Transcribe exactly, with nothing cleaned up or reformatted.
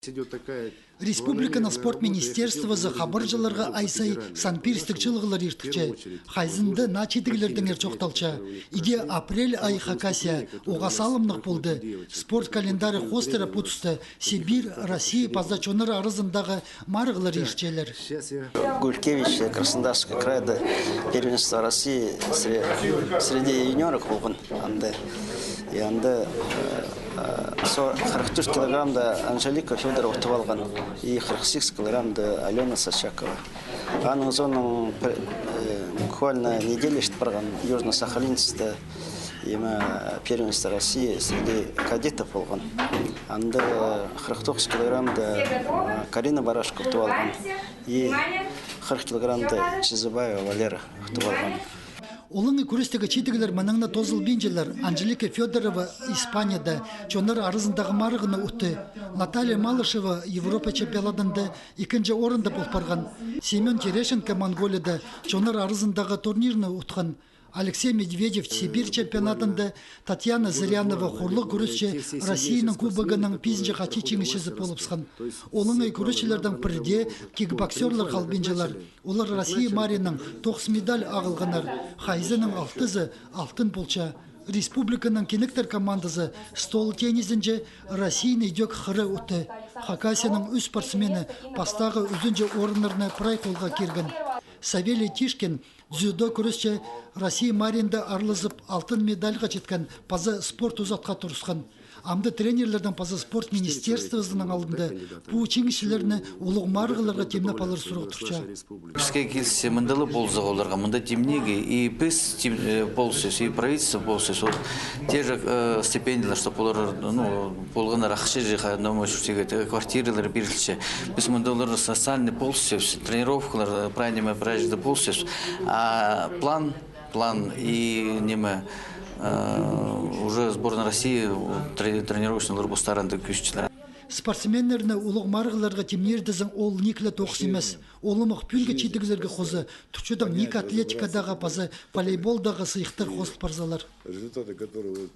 Республиканың спорт министерствозы хабарҷыларға ай сай сан пирістіг чыылығлар иртірче. Хайзында наа чидіглердеңер чоохталча. Иди апрель ай Хакасия уғаа салымнығ полды. Спорт календарі хоостыра пу туста Сибирь, Россия паза чоннар аразындағы марығлар иртчелер. Гулькевич, Краснодарский крайда первенство России сре-, среди юниорок полған анда. И анда, э, э, со хырых тӧрт килограммда Анжелика Федорова утып алған. И хырых сигіс килограммда Алена Сачакова. Аның соонаң пір, э, буквально неделя итчет парған Южно-Сахалинскта Име первенство России среди кадетов полған. Анда хырых тоғыс килограммда, а, Карина Барашка утып алған. И хырых килограммда Чизыбаева Валера утып алған. Олаңай кӱрестегі чидіглер мынаңна тоозылбинчалар. Анжелика Федорова Испанияда чоннар аразындағы марығны утты. Наталья Малышева Европа чемпионатында ікінҷі орында пол парған. Семен Терещенко Монголияда чоннар аразындағы турнирні утхан. Алексей Медведев Сибирь чемпионатында, Татьяна Зырянова хурлығ кӱресче Россияның кубогының пизінҷі хати чиңісчізі полыбысхан. Олаңай кӱресчілердең пірде кикбоксерлар халбинчалар. Олар Россия марығның тоғыс медаль ағылғаннар, хайзының алтызы алтын полча. Республиканың кинектер командазы стол теннизінҷе Россияны идӧк хыра утты. Хакасияның ӱс спортсмені пастағы, ӱзінҷі орыннарны прай холға кирген. Савелий Тишкин дзюдо кӱресче Россия марығында аарлазып, алтын медальға читкен паза спорт узатха турысхан. Амды тренерлернің паза спорт министерствозының алнында пу чиңісчілерні улуғ марығларға тимнеп алар сурығ турча. Піске килзе, мында ла полызығ оларға, мында тимнирге, и піс тим-, э, полысчабыс, и правительство полысча. Вот те же, э, стипендиялар, чтоб олар, ну, полғаннар ахча чыыға, квартиралар пирілче. Піс мында оларға социальный полысчабыс, тренировкалар, э, прай ниме, прай чирде полысчабыс. А план, план и ниме, э, уже сборная России, тре-, тренировочныйлар постарында кӧзітчелер. Спортсменнерні улуғ марығларға тимнирзең, ол ниик ле тоғыс нимес. Ол ымах пӱӱнгі чидіглерге хоза, Турциядаң ниик атлетикадағы паза волейболдағы сыйыхтар хозыл парзалар. Результаты которого